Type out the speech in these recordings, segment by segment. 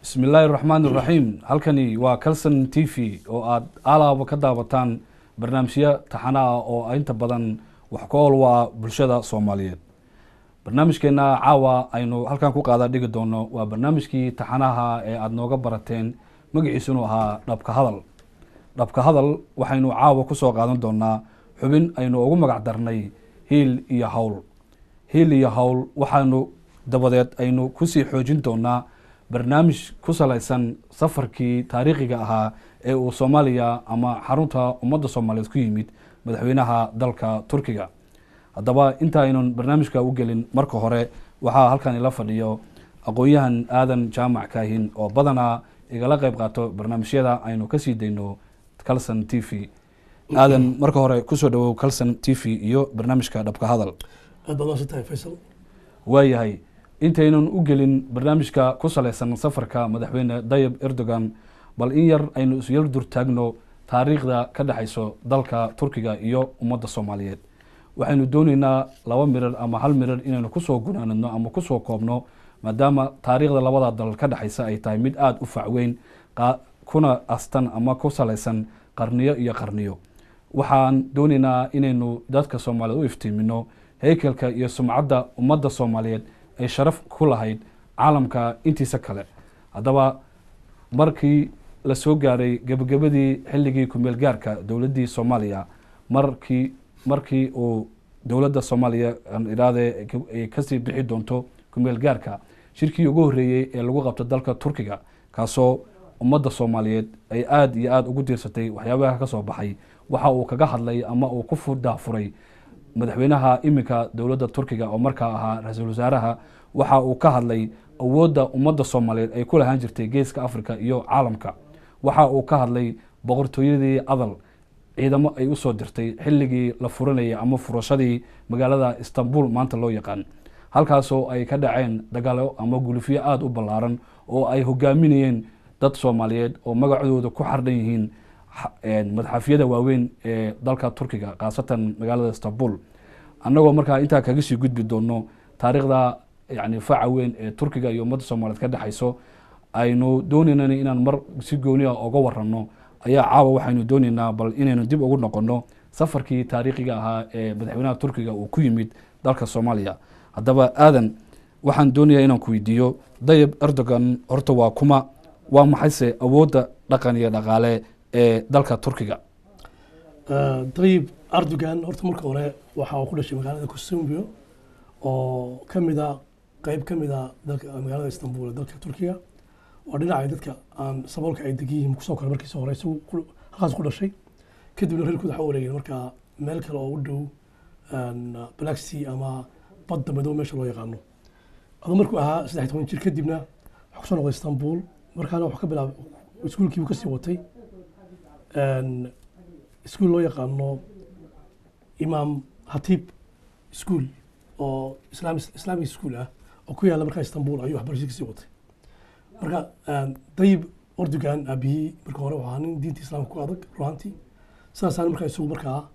Bismi illaahi raxmaan iraxiim. Halkani waa Calson TV oo aada alaaba ka daawataan barnaamijyo taxana ah oo inta badan wax ka ool waa bulshada Soomaaliyeed. Barnaamijkeena caawa aynu halkan ku qaada dhigi doono waa barnaamijkii taxanaha ee aada nooga barateen, magaciisunu ahaa Dhabka Hadal. Dhabka Hadal waxaynu caawa kusoo qaadan doonaa xubin aynu ugu magac darnay Hiil iyo Hawl. Hiil iyo Hawl waxaanu dabadeed aynu kusii xoojin doonaa barnaamij ku salaysan safarkii taariikhiga ahaa ee uu Soomaaliya ama xarunta ummadda Soomaaliyeed ku yimid madaxweynaha dalka Turkiga. Haddaba inta aynan barnaamijka u gelin, marka hore waxaa halkan ila fadhiyo aqoon-yahan Aadan Jaamac Kaahin oo badanaa igala qeyb qaato barnaamijyada aynu kasii dayno Calson TV. Aadan, marka hore kusoo dhawow Calson TV iyo barnaamijka Dhabka Hadal. Aad baad maadsan tahay, Faysal. Waayahay, intaynan u gelin barnaamijka ku salaysan safarka madaxweyne Dayib Erdogan, bal in yar aynu isyar durtaagno taariikhda ka dhexayso dalka Turkiga iyo ummadda Soomaaliyeed. Waxaynu dooneynaa laba mirar ama hal mirar inaynu kusoo gunaanadno ama kusoo koobno, maadaama taariikhda labada dal ka dhexaysa ay tahay mid aada u facweyn, kuna astan ama ku salaysan qarniyo iyo qarniyo. Waxaan dooneynaa inaynu dadka Soomaaliyeed u iftiimino heykelka iyo sumcadda ummadda Soomaaliyeed ay sharaf ku lahayd caalamka intiisa kale. Haddaba markii la soo gaaray gebagabadii xilligii kumeel gaarka dowladdii Soomaaliya, markii uu dowladda Soomaaliya iraade ay kasii bixi doonto kumeel gaarka, shirkii ugu horreeyey ee lagu qabto dalka Turkiga, kaasoo ummadda Soomaaliyeed ay aada iyo aada ugu diirsatay waxyaabaha ka soo baxay, waxa uu kaga hadlay ama uu ku daafuray madaxweynaha iminka dowladda Turkiga oo markaa ahaa ra-iisul wasaaraha. Waxa uu ka hadlay awoodda ummadda Soomaaliyeed ay ku lahaan jirtay Geeska Africa iyo caalamka. Waxa uu ka hadlay boqortooyadii Adal ciidamo ay usoo dirtay xilligii la furanayay ama furashadii magaalada Istanbul maanta loo yaqaan, halkaasoo ay ka dhaceen dagaalo ama gulufyo aada u ballaaran oo ay hogaaminayeen dad Soomaaliyeed oo magacdooda ku xardhan yihiin madxafyada waaweyn ee dalka Turkiga, khaasatan magaalada Istanbul. Annagoo markaa intaa kaga sii gudbi doono taariikhda yani faca weyn ee Turkiga iyo ummadda Soomaaliyeed ka dhexayso, aynu doonaynana inaan mar si gooni ah oga warano, ayaa caawa waxaynu doonaynaa bal inaynu dib ugu noqono safarkii taariikhiga ahaa ee madaxweynaha Turkiga uu ku yimid dalka Soomaaliya. Haddaba Aadan, waxaan doonayaa inaan ku weydiiyo, Dayib Erdogan horta waa kuma? Waa maxayse awoodda dhaqan iyo dhaqaale ee dalka Turkiga? Dayib Erdogan horta marka hore waxa uu ku dhashay magaalada Kosumbio oo ka mid a qeyb ka mid a dalka magaalada Istanbul ee dalka Turkiga. Waa dhinacay dadka aan saboolka ay degan yihiin kusoo koray. Markiisa hore isagu halkaas ku dhashay, kadibna reerkooda waxa u wareegeen markaa meel kale oo u dhow Black Sea ama Badda Madow meesha loo yaqaano. Aduu markuu ahaa 13 jir kadibna wuxuu kusoo noqday Istanbul. Markaana wuxuu ka bilaabay iskuulkii buu kasii watay iskuul loo yaqaano Imaam Hatib School oo Islamic school ah oo ku yaalla markaa Istanbul ayuu waxbarashada kasii watay. Marka Dayib Erdogan aabihii marka hore waxaa nin diinta Islaamka ku adag ruhantii, sidaasaana markaa isagu markaa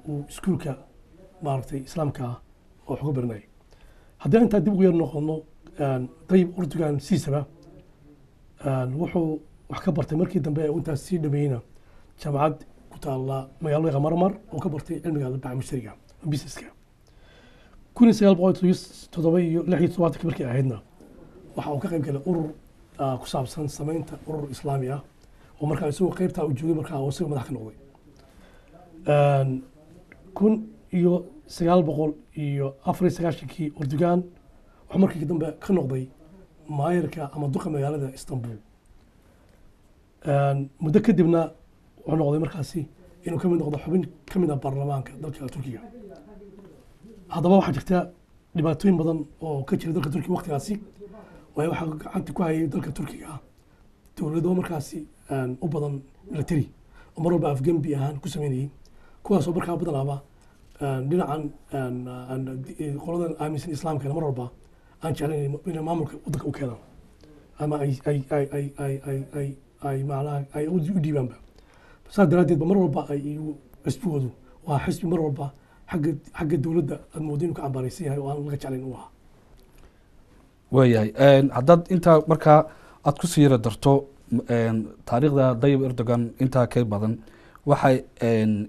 uu iskuulka maaragtay Islaamka ah oo wax uga baranayay. Haddii intaa dib ugu yar noqono, Dayib Erdogan siisaba wuxuu wax ka bartay markii dambe ee intaas sii dhameeyeyna jaamacad ku taalla magaalada Marmar oo ka bartay cilmiga baca mushtariga, businesska. 1976 markii ahaydna waxa uu ka qayb galay urur ku saabsan samaynta urur Islaami ah oo markaa isagoo qaybtaa uu joogay markaa oo isagoo madax ka noqday. 1994kii Erdogan wuxuu markii dambe ka noqday maayarka ama duqa magaalada Istanbul. Muddo kadibna wuxuu noqday markaasi inuu ka mid noqdo xubin ka mid ah baarlamaanka dalka Turkiga. Haddaba waxaa jirta dhibaatooyin badan oo ka jira dalka Turkiga waqtigaasi, waayo waxaa gacanta ku hayay dalka Turkiga ah dowlado markaasi u badan military oo mar walba afgembi ahaan ku sameynayay, kuwaasoo markaa badanaaba dhinacan qoladan aaminsan Islaamkana mar walba aan jeclayn inay maamulka waddanka u keenaan ama ay macnaha ay u dhiibaanba. Saas daraaddeed ba mar walba ay iyagu xisbigoodu waa xisbi mar walba xagga dowladda aad moodo inuu ka cambaaraysan yahay oo aan laga jeclayn u ahaa. Waayahay, haddaad intaa markaa Aad ku sii yara darto taariikhda Dayib Erdogan intaa ka badan, waxay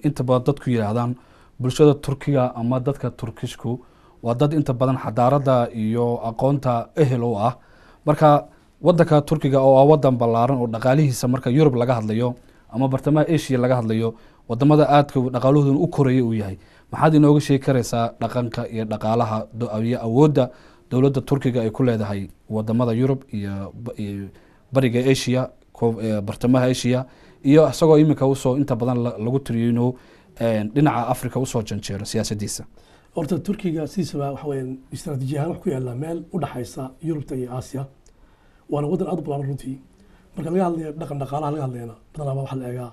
inta badan dadku yidhaahdaan bulshada Turkiga ama dadka Turkishku waa dad inta badan xadaaradda iyo aqoonta ehel u ah. Marka wadanka Turkiga oo ah wadan ballaaran oo dhaqaalihiisa marka Yurub laga hadlayo ama bartamaha Asia laga hadlayo wadamada aadka dhaqaaluhoodan u koraya uu yahay, maxaad inooga sheegi karaysaa dhaqanka iyo dhaqaalaha iyo awoodda dowladda Turkiga ay ku leedahay wadamada Yurub iyo bariga Asia, bartamaha Asia, iyo isagoo iminka usoo inta badan lagu tiriyo inuu dhinaca Africa usoo janjeero siyaasaddiisa? Horta Turkiga sidiisaba waxa weeyaan istaraatiiji ahaan wax ku yaalla meel u dhaxaysa Yurubta iyo Aasiya, waana waddan aad u ballaaran runtii. Marka laga hadlayo dhaqan dhaqaalaha laga hadlayana, badanaa waxaa la eegaa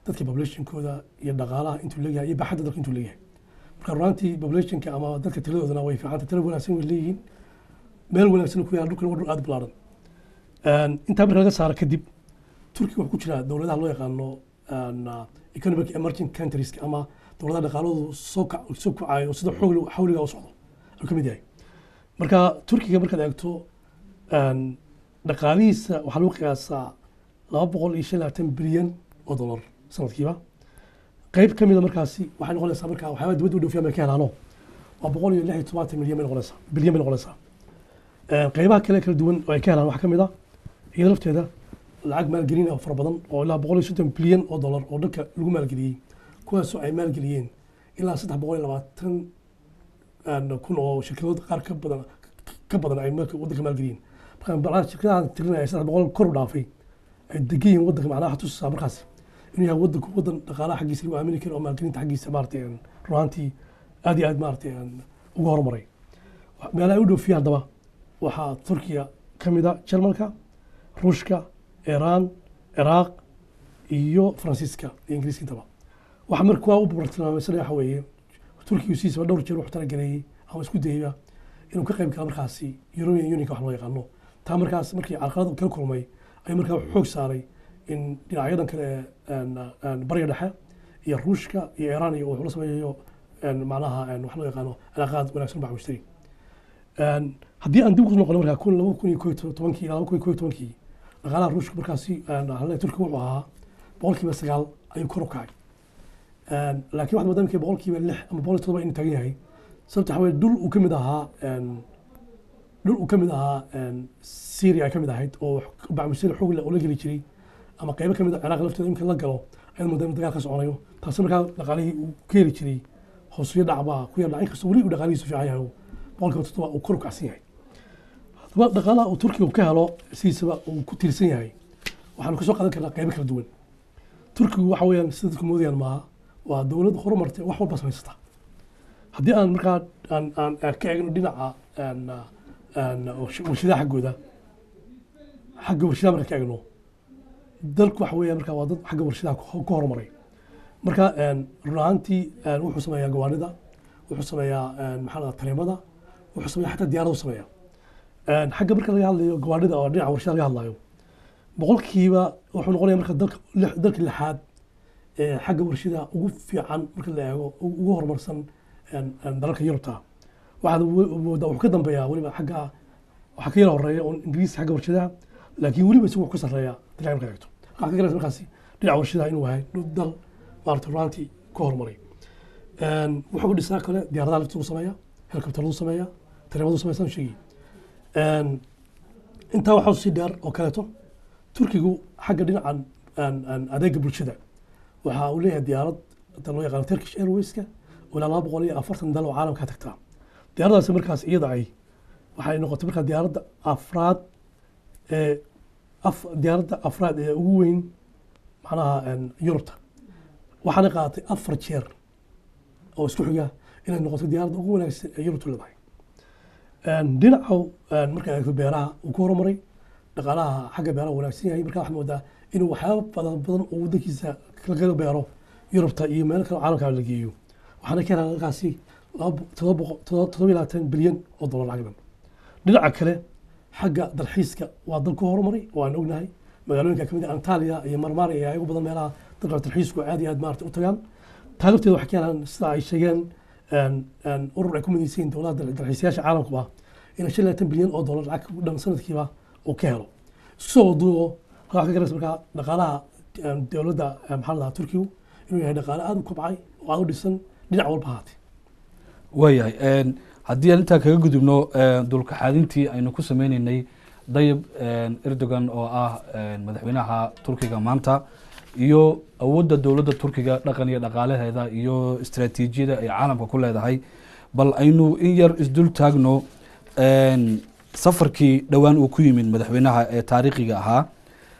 dadka populationkooda iyo dhaqaalaha intuu leeyahay iyo baaxadda dalka intuu leeyahay. Marka runtii populationka ama dadka tiradoodana way fiicanta, tiro wanaagsan way leeyihiin, meel wanaagsan ku yaalla, dhulkana waa dhul aad u ballaaran. Intaa marka laga saaro kadib, Turkiga wuxuu ku jiraa dowladaha loo yaqaano economic emerging countries ama dowladaha dhaqaalahoodu soo kacayo oo sida xoog xawliga u socdo ayuu ka mid yahay. Marka Turkiga markaad eegto dhaqaalihiisa waxaa lagu qiyaasaa 225 bilyan oo dollar sanadkiiba. Qayb ka mida markaasi waxay noqonaysaa marka waxyaabaa dibadda u dhoofiyaan bay ka helaano, waa 176 milyan bay noqonaysaa, bilyan bay noqonaysaa. Qaybaha kale kala duwan oo ay ka helaan waxaa ka mid ah iyada lafteeda lacag maalgelin oo fara badan oo ilaa 150 bilyan oo dollar oo dhanka lagu maalgeliyey, kuwaasoo ay maalgeliyeen ilaa 320 kun oo shirkadood qaar ka badan ay marka waddanka maalgeliyeen. Marka macnaha shirkadahan tirinaya 300 kor u dhaafay ay degan yihiin waddanka, macnaha waxaa tusisaa markaas inuu yahay waddanku waddan dhaqaalaha xaggiisa lagu aamini karo oo maalgelinta xaggiisa maaragtay run ahaantii aad iyo aad maaragtay uga horumaray. Meelaha ay u dhoofiyaan haddaba waxaa Turkiya ka mid a Jarmalka, Ruushka, Iiraan, Ciraaq iyo Faransiiska iyo Ingiriiska intaba. Waxa marka waa u bartilmaameysanaya waxa weeye Turkigu sidiisaba dhowr jeer wuxuu talagelay ama isku dayayba inuu ka qayb galo markaasi European Unionka wax loo yaqaano. Taa markaas markii carqalad uu kala kulmay ayuu markaa wuxuu xoog saaray in dhinacyadan kale ee Bariga Dhexe iyo Ruushka iyo Iiraan iyo wuxuu la sameeyayo macnaha wax loo yaqaano cilaaqaad wanaagsan baa mushtari. Haddii aan dib ugu noqono markaa 2011 ilaa 2011 dhaqaalaha Ruushka markaasi Turkiga wuxuu ahaa 9% ayuu kor u kacay. Laakiin waxaad moodaa iminka 6% ama 7% inuu taagan yahay. Sababta waxaa weeye dhul uu ka mid ahaa Syria ay ka mid ahayd oo bacmushtari xoog leh oo la geli jiray, ama qaybo ka mid ah Ciraaq lafteeda imika la galo, ayaad moodaa inuu dagaal ka soconayo. Taasi markaa dhaqaalihii uu ka heli jiray hoos u dhac baa ku yar dhacay, inkastoo weli uu dhaqaalihiisu fiican yahay oo 7% uu kor u kacsan yahay. Haddaba dhaqaalaha uu Turkiga ka helo sidiisaba uu ku tiirsan yahay waxaanu kasoo qaadan karnaa qaybo kala duwan. Turkigu waxa weeyaan sida dadku moodayaan maaha, waa dowlad horumartay, wax walba samaysata. Haddii aan markaa aan ka eegno dhinaca aan warshadaha xaggooda, xagga warshadaha marka ka eegno, dalku waxa weeya markaa waa dad xagga warshadaha ku horumaray. Marka run ahaantii wuxuu sameeyaa gawaarida, wuxuu sameeyaa maxaa la dhahaa tareemada, wuxuu sameeyaa xataa diyaaradu sameeyaa. Xagga marka laga hadlayo gawaarida oo dhinaca warshadaha laga hadlayo, boqolkiiba wuxuu noqonaya marka dalka dalka lixaad ee xagga warshadaha ugu fiican marka la eego ugu horumarsan dalalka Yurubta. Waxaad moodaa wuxuu ka dambeeyaa weliba xagga, waxaa ka yara horeeya un Ingiriiska xagga warshadaha, laakiin weliba isagu wuxuu ka sarreeya dhinaca marka eegto. Waxaa ka garaysa markaasi dhinaca warshadaha inuu yahay dal maaragtay runtii ku horumaray. Wuxuu ku dhisaa kale diyaaradaha laftiisu sameeya, helikobtaradu sameeya, tareemadu sameeya, saan sheegay. Intaa waxaa sii dheer oo kaleeto Turkigu xagga dhinacan adeega bulshada waxa uu leeyahay diyaarad ta loo yaqaano Turkish Airwayska oo ilaa 240 dal oo caalamka tagtaa. Diyaaraddaasi markaas iyada ay waxay noqotay markaa diyaaradda afraad ee ugu weyn macnaha Yurubta, waxaana qaadatay 4 jeer oo isku xiga inay noqoto diyaaradda ugu wanaagsan ee Yurubtu leedahay. Dhinaca marka eegto beeraha uu ku horumaray, dhaqaalaha xagga beeraha wanaagsan yahay. Marka waxaad moodaa inuu waxyaabo badan badan oo waddankiisa laga beero Yurubta iyo meel kale oo caalamka la geeyo, waxaana ka helaa halkaasi 727 bilyan oo dollar lacag dhan. Dhinaca kale xagga dalxiiska waa dal ku horumaray oo aan ognahay magaalooyinka kamid ah Antalya iyo Marmara iyo ugu badan meelaha dalka dalxiisku aad iyo aad maaragtay u tagaan. Taa lafteeda waxay ka helaan sida ay sheegeen urur ay ku midaysan yihiin dowladaha dalxiisayaasha caalamkuba inay 25 bilyan oo dollar lacag ku dhan sanadkiiba uu ka helo. Isku soo waduubo waxaa ka garanaysa markaa dhaqaalaha dowladda, maxaa la dhahaa, Turkigu inuu yahay dhaqaale aada u kobcay oo aada u dhisan dhinac walba ahaatee. Waayahay, haddii aan intaa kaga gudubno dulkaxaadintii aynu ku sameyneynay Dayib Erdogan oo ah madaxweynaha Turkiga maanta iyo awoodda dowladda Turkiga, dhaqan iyo dhaqaalaheeda iyo istaraatiijiyada ay caalamka ku leedahay, bal aynu in yar isdul taagno safarkii dhowaan uu ku yimid madaxweynaha ee taariikhiga ahaa,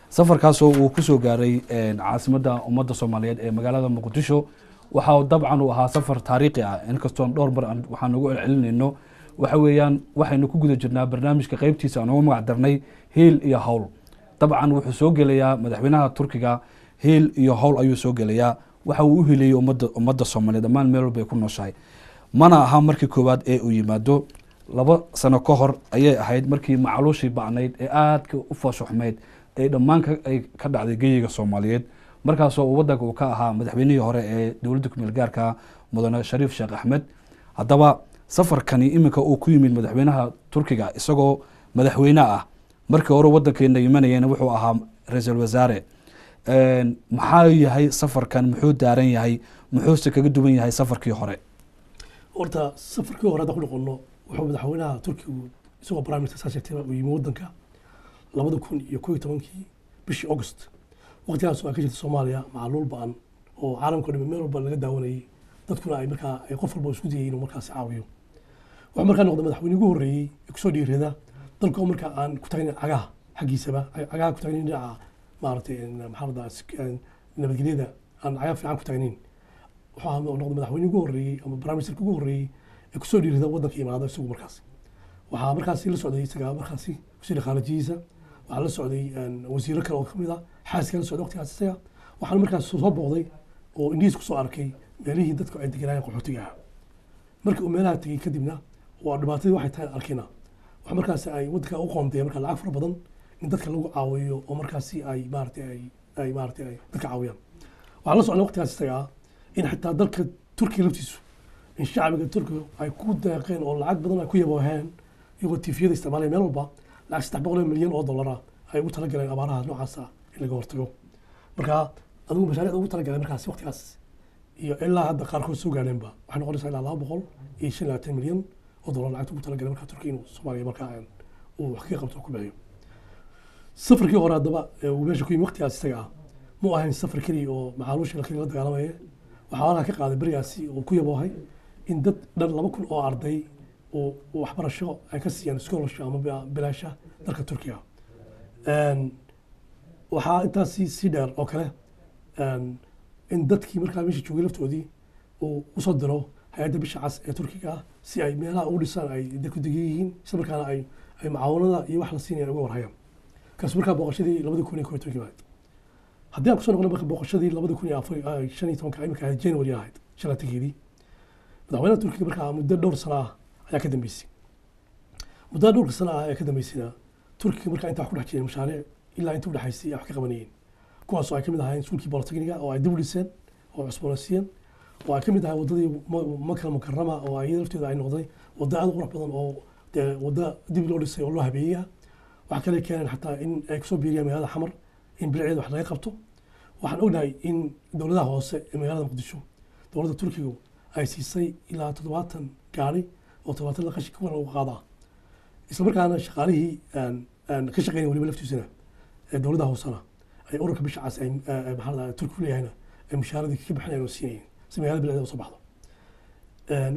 safarkaasoo uu kusoo gaaray caasimadda ummadda Soomaaliyeed ee magaalada Muqdisho. Waxa uu dabcan uu ahaa safar taariikhi ah, inkastoon dhowr mar waxaan ugu celcelinayno. Waxa weeyaan waxaynu ku guda jirnaa barnaamijka qeybtiisa aan ugu magac darnay Hiil iyo Hawl. Dabcan wuxuu soo gelayaa madaxweynaha Turkiga hiil iyo hawl ayuu soo gelayaa. Waxa uu u hileeyey ummadda Soomaaliyeed dhammaan meel walba ay ku nooshahay. Mana aha markii koowaad ee uu yimaado. 2 sano ka hor ayay ahayd markii macluushii ba'nayd ee aadka u fooshuxmayd ee dhammaan ay ka dhacday geyiga Soomaaliyeed, markaasoo uu waddanka uu ka ahaa madaxweynihii hore ee dowladda kumeel gaarka, mudane Shariif Sheekh Axmed. Haddaba safarkani iminka uu ku yimid madaxweynaha Turkiga isagoo madaxweyne ah, markii hore waddankeena imanayena wuxuu ahaa ra-iisul wasaare, maxaa yahay safarkan? Muxuu daaran yahay? Muxuuse kaga duwan yahay safarkii hore? Horta safarkii hore haddaan ku noqono, wuxuu madaxweynaha Turkigu isagoo prime minister, saa sheegtay, uu yimi waddanka 2011-kii bishii August. Waqtigaas oo ay ka jirta Soomaaliya macluul ba'an oo caalamka o dhan meel walba laga daawanayay, dadkuna ay markaa ay qof walba isku dayay inuu markaasi caawiyo. Wuxuu markaa noqday madaxweyne ugu horreeyey ee kusoo dhiirada dalka oo markaa aan ku tagnin cagaha xaggiisaba, cagaha ku tagnin dhinaca, maaragtay, maxaa la dhahaa, nabadgelyada aan cagaha fiican ku tagnin. Wuxuu ahaa noqday madaxweyne ugu horreeyey ama prime minister ugu horreeyey ee kusoo dhiirada waddanka imaada isagu. Markaasi waxaa markaasi la socday isaga markaasi wasiir khaarijiyiisa, waxaa la socday wasiiro kale oo kamid ah, xaaska la socday waqtigaas isaga. Waxaana markaas soo booqday oo indhihiis kusoo arkay meelihii dadku ay deganaayeen qaxootiga ah. Markii uu meelaha tegey kadibna waa dhibaatadii waxay tahay arkayna. Waxa markaasi ay waddanka u qoondeeyeen marka lacag fara badan in dadka lagu caawiyo oo markaasi ay maaragtay ay maaragtay ay dadka caawiyaan. Waxaa la socnay waqtigaas isaga ah in xitaa dalka Turkiga laftiisu in shacbiga Turkiga ay ku deeqeen oo lacag badan ay ku yabooheen, iyagoo TV-yada isticmaalaya meel walba, lacag 300 milyan oo dollar ah ay ugu talagaleen abaaraha noocaas ah in laga hortago. Marka adigu mashaariicda ugu talagalay markaasi waqtigaas iyo ilaa hadda qaarkood soo gaadheenba waxay noqonaysaa ilaa 225 milyan oo dollar lacagta ugu talagalay markaa Turkiga inuu Soomaaliya markaa uu wax kaga qabto oo ku bixiyo. Safarkii hore haddaba uu meesha ku yimi waqtigaas isaga ah mu ahayn safar keliya oo macaaluusha la dagaalamaya. Waxaa halkaa ka qaaday berigaasi uu ku yaboohay in dad dhan 2000 oo arday oo waxbarasho ay ka siiyaan scholarship ama bilaasha dalka Turkiga. Waxaa intaasi sii dheer oo kale in dadkii markaa meesha joogay laftoodii uu usoo diro hay-adda Bisha Cas ee Turkiga ah si ay meelaha ugu dhisaan ay dadku degan yihiin, isla markaana ay mucaawanada iyo wax la siinaya uga warhayaan. Kaas markaa booqashadii 2011-kii ahayd. Haddii aan kusoo noqono marka booqashadii 2015-ka, imika ahayd January ahayd 25-keedii, madaxweynaha Turkiga markaa muddo dhowr sano ah ayaa ka dambeysay. Muddada dhowrka sano ah ee ka dambeysayna Turkiga markaa intaa wax ku dhex jireen mashaariic ilaa inta udhexaysay ay wax ka qabanayeen, kuwaasoo ay ka mid ahaayeen iskuulkii Polytechnic-ga oo ay dib u dhiseen oo cusboonaysiiyeen, oo ay ka mid ahay waddadii Makal Mukarama oo ay iyada lafteeda ay noqday waddo aad u qurux badan oo dee waddo dib loo dhisay oo loo habeeyey ah. Waxaa kale keeneen xataa in ay kusoo biiriyaan magaalada Xamar in biliceeda wax laga qabto. Waxaan ognahay in dowladaha hoose ee magaalada Muqdisho dowladda Turkigu ay siisay ilaa 70 gaari oo 70 qashinka kuwa lagu qaadaa, isla markaana shaqaalihii aan ka shaqeynay weliba laftiisana ee dowladda hoosena ay ururka Bisha Cas ay maxaa la dhahaa Turki ku leeyahayna ay mushaaradii ka bixinayeen oo siinayeen si magaalada bilicdeeda usoo baxdo.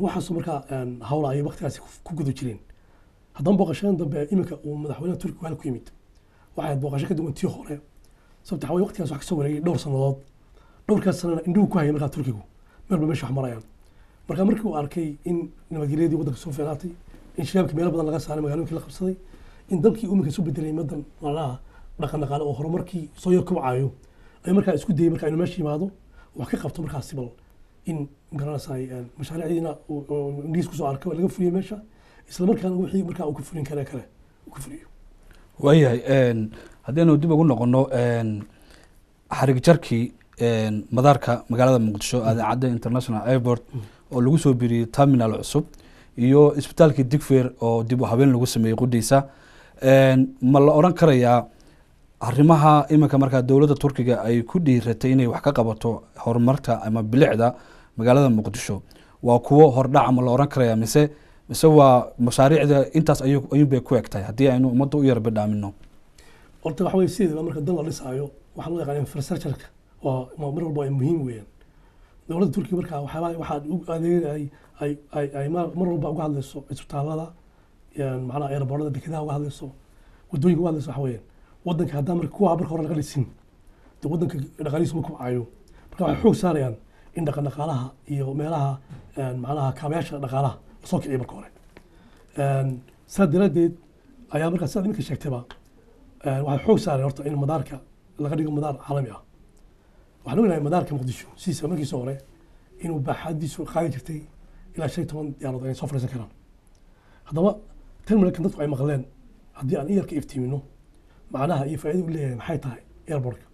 Waxaasoo markaa hawla ayay waqtigaasi ku guda jireen. Haddana booqashadan dambe iminka uu madaxweynaha Turkiga hal ku yimid waxay ahayd booqasho ka duwan tii hore, sababta waxaa weeye waqtigaas wax kasoo wareegay dhowr sannadood. Dhowrkaas sanana indhuhu ku hayay markaa Turkigu meel ba meesha wax marayaan. Marka markii uu arkay in nabadgelyadii waddanka soo fiicnaatay, in shabaabkii meelo badan laga saaray, magaalooyinkii la qabsaday, in dalkii iminka isu bedelay madan macnaha dhaqan dhaqaale oo horumarkii soo yar kobcayo, ayuu markaa isku dayay markaa inuu meesha yimaado wax ka qabto markaasi, bal in magaranaysaay mashaariicdiina uu indhihiis kusoo arkay oo laga fuliyey meesha, isla markaana wixii markaa uu ka fulin kare kale uu ka fuliyo. Waayahay, haddaynu dib ugu noqono xarig jarkii madaarka magaalada Muqdisho, Aadan Cadde International Airport, oo lagu soo biriyey terminal cusub, iyo isbitaalkii Digfeer oo dib u habeen lagu sameeyey qudhiisa, ma la odhan karayaa Arrimaha iminka markaa dowladda Turkiga ay ku dhiiratay inay wax ka qabato horumarka ama bilicda magaalada Muqdisho waa kuwo hordhac ama la oran karaya, mise waa mashaariicda intaas ayuunbay ku eg tahay haddii aynu ummadda u yar bidhaamino? Horta waxa weye, sideedaba marka dal la dhisaayo waxaa loo yaqaan infrastructure-ka waa mar walba ay muhiim weeyaan. Dowladda Turkiga marka waxyaabaa waxaa u adeeg ay mar walba uga hadlayso isbitaalada, macnaha airportada, dekedaha uga hadlayso, waddooyinka uga hadlayso, waxa weeyaan waddanka haddaan marka kuwa marka hore laga dhisin, dee waddanka dhaqaalihiisu ma kobcayo. Marka waxay xoog saarayaan in dhaqan dhaqaalaha iyo meelaha, macnaha kaabayaasha dhaqaalaha lasoo kiciyo marka hore. Saa daraaddeed ayaa markaa sidaad iminka sheegtayba, waxay xoog saareen horta in madaarka laga dhigo madaar caalami ah. Waxaan ognahay madaarka Muqdisho sidiisa markiisa hore inuu baaxadiisu qaadi jirtay ilaa 15 diyaaradood inay soo fadhiisan karaan. Haddaba terminalkan dadku ay maqleen, haddii aan in yar ka iftiimino macnaha iyo faa'iidada u leeyahay maxay tahay airportka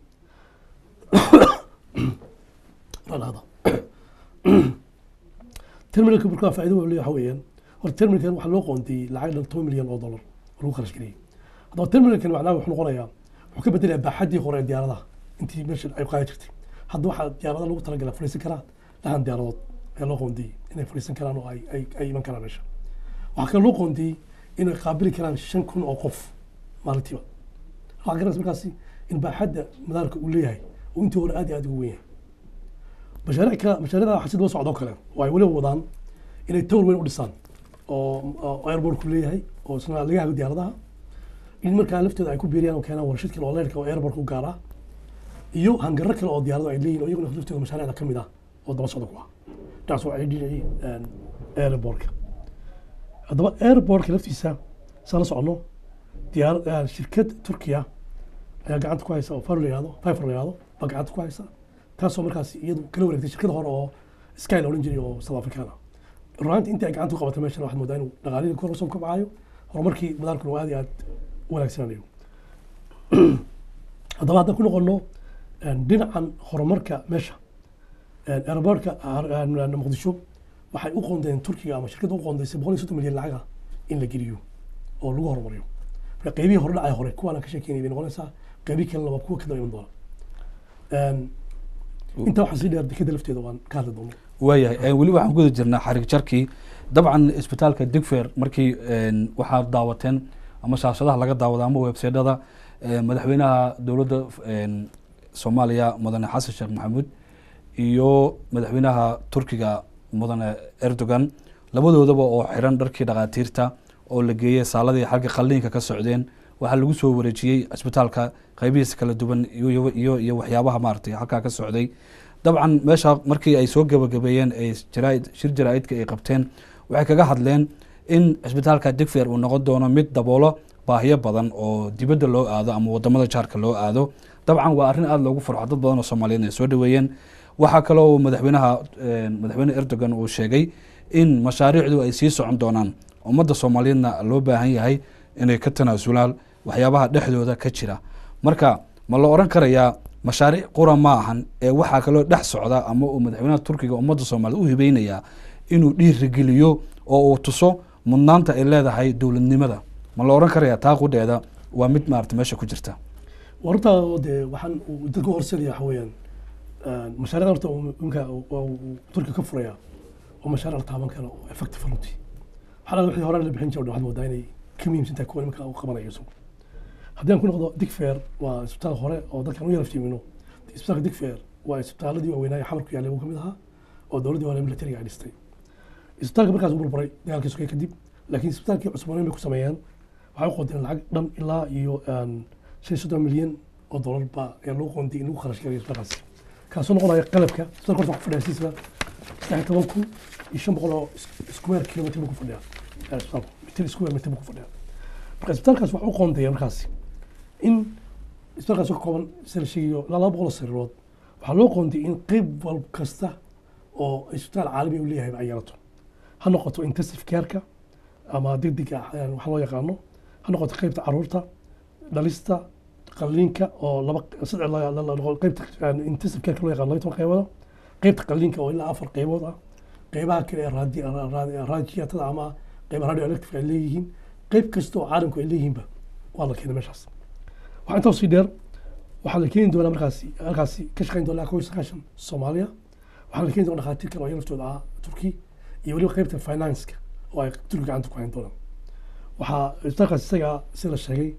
hada terminalka, markaa faa'iido wuxuu leeyahay waxa weeyaan, horta terminalkan waxaa loo qoondiyey lacag dhan 10 milyan oo dollar oo lagu kharash gareeyey. Haddaba terminalkan macnaha wuxuu noqonayaa, wuxuu ka bedelayaa baaxaddii hore ee diyaaradaha intii meesha ay qaadi jirtay. Hadda waxaa diyaarada lagu talagalay fadhiisan karaa lixdan diyaaradood ayaa loo qoondiyey inay fadhiisan karaan oo ay iman karaan meesha. Waxaa kaloo loo qoondiyey inay qaabili karaan 5000 oo qof maalintiiba. Waxaa garanaysa markaasi in baaxadda madaarka uu leeyahay uu intii hore aad iyo aad ugu weyn yahay. Mashaariic kale, mashaariicda waxaa si daba socdoo kale oo ay weliba wadaan inay tower weyn u dhisaan oo airportku leeyahay oo isna laga hago diyaaradaha, in markaa laftooda ay ku biiriyaan oo keenaan warshad kale oo leyrka oo airportka u gaara, iyo hangaro kale oo diyaaradu ay leeyihin oo iyaguna laftooda mashaariicda ka mid ah oo daba socda ku ah dhinacaas waa dhinacii airportka. Haddaba airportka laftiisa saan la socono, diyaar shirkad Turkiya ayaa gacanta ku haysa oo Faro la yihahdo, Fifer la yihahdo baa gacanta ku haysa, taasoo markaas iyadu kala wareegtay shirkada hore oo Sky la odhan jiray oo South African ah. Runaantii intii ay gacanta ku qabatay meeshan waxaad moodaa inuu dhaqaalihii kor usoo kobcayo, horumarkii madaarkuna uu aad iyo aad u wanaagsanayo. Haddaba haddaan ku noqono dhinacan horumarka meesha airportka Muqdisho, waxay u qoondeen Turkiga ama shirkadda u qoondeysay 130 milyan lacag ah in la geliyo oo lagu horumariyo. Marka qeybihii hore dhacay hore kuwaan aan ka sheekeynay bay noqonaysaa, qeybihii kalena waa kuwa ka daba iman doona. Intaa waxaa sii dheer dekeda lafteeda waan ka hadli doonaa. Waayahay, weli waxaan guda jirnaa xarig jarkii. Dabcan isbitaalka Digfer markii waxaad daawateen ama shaashadaha laga daawada ama websaydyada, madaxweynaha dowladda Soomaaliya mudane Xasan Sheekh Maxamuud iyo madaxweynaha Turkiga mudane Erdogan labadoodaba oo xiran dharkii dhakhaatiirta oo la geeyey saaladii xagga qalliinka ka socdeen, waxaa lagu soo wareejiyey cisbitaalka qaybihiisa kala duwan iyo waxyaabaha maaragtay halkaa ka socday. Dabcan meesha markii ay soo gabagabeeyeen ee jaraaid shir jaraa-idka ay qabteen, waxay kaga hadleen in cisbitaalka Digfer uu noqon doono mid daboolo baahiyo badan oo dibadda loo aado ama wadamada jaarka loo aado. Dabcan waa arrin aada loogu farxo, dad badan oo Soomaaliyeed ay soo dhaweeyeen. Waxaa kaloo madaxweynaha, madaxweyne Erdogan uu sheegay in mashaariicdu ay sii socon doonaan, ummadda Soomaaliyeedna loo baahan yahay inay ka tanaasulaan waxyaabaha dhexdooda ka jira. Marka ma la oran karayaa mashaariic qura ma ahan ee waxaa kaloo dhex socda ama uu madaxweynaha Turkiga ummadda Soomaaliyed u hibeynayaa inuu dhiirigeliyo oo uu tuso mudnaanta ay leedahay dowladnimada? Ma la oran karayaa taa qudheeda waa mid maarata meesha ku jirta? Horta dee waxaan uu dadka horseedaya waxa weeyaan mashaariicda horta uu imka uu Turkiga ka furaya oo mashaariic la taaban karo oo effective runtii. Waxaa wixii hore la bixin jiray waxaad moodaa inay ka muhiimsan tahay kuwa imika uu qabanayo isagu. Haddii aan ku noqdo Digfer, waa isbitaal hore oo dadkan u yara iftiimino. Isbitaalka Digfer waa isbitaaladii waaweynaa ee Xamar ku yaallay uu ka mid ahaa oo dowladdii hore militariga ay dhistay. Isbitaalka markaas uu burburay dagaalkii sokay kadib, laakiin isbitaalkii cusboonayn bay ku sameeyeen. Waxay u qoondeen lacag dhan ilaa iyo 35 milyan oo dollar baa ayaa loo qoondiyey in lagu kharash gareeyo isbitaalkaas, kaasoo noqonaya qalabka isbitaalka. Horta waxaa ku fadhiya siisba 13,500 oo square kilometer buu ku fadhiyaa isbitaalku, mitir square meter buu ku fadhiyaa. Marka isbitaalkaas waxa u qoondeeya markaasi in isbitaalkaas oo ka kooban sida la sheegayo ilaa 200 oo sariirood, waxaa loo qoondiyey in qeyb wal kasta oo isbitaal caalami uu leeyahay ay yeelato, ha noqoto intensive care-ka ama degdega waxa loo yaqaano, ha noqoto qeybta caruurta, dhalista, qalliinka oo laba saddex qeybta intensive care loo yaqaano 12 qeybood, qeybta qalliinka oo ilaa afar qeybood ah, qeybaha kale ee raadiyatada ama qeybaha radio electric ay leeyihiin, qeyb kasta oo caalamku ay leeyihiinba waa la keenay meeshaas. Waxaa intaa sii dheer Waxaa la keeni doonaa markaasi halkaasi ka shaqeyn doonaa 91 Soomaaliya. Waxaa la keeni doonaa dhakhaatiir kale oo iyaga laftooda ah Turki, iyo weliba qeybta finance-ka oo ay Turki gacanta ku hayn doonaan. Waxaa isbitaalkaas isaga, sida la sheegay,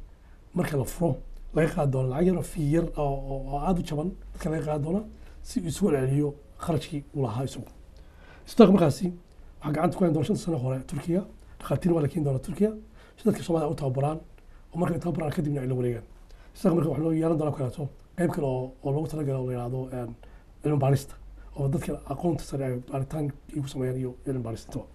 marka la furo laga qaadi doono lacag yar oo fee yar oo aada u jaban dadka laga qaadi doona, si uu isugu celceliyo kharashkii uu lahaa isagu. Isbitaalka markaasi waxaa gacanta ku hayn doona 5 sano hore Turkiga. Dhakhaatiir waa la keeni doonaa Turkiga si dadka Soomaliya u tababaraan, oo marka ay tababaraan kadibna ay la wareegaan. Isbitaalka marka waxaa loo yeelan doonaa kaleeto qayb kale oo loogu talagalo oo la yidhaahdo cilmi baarista, oo dadka aqoonta sare ay baaritaan ay ku sameeyaan iyo cilmi baarista intaba.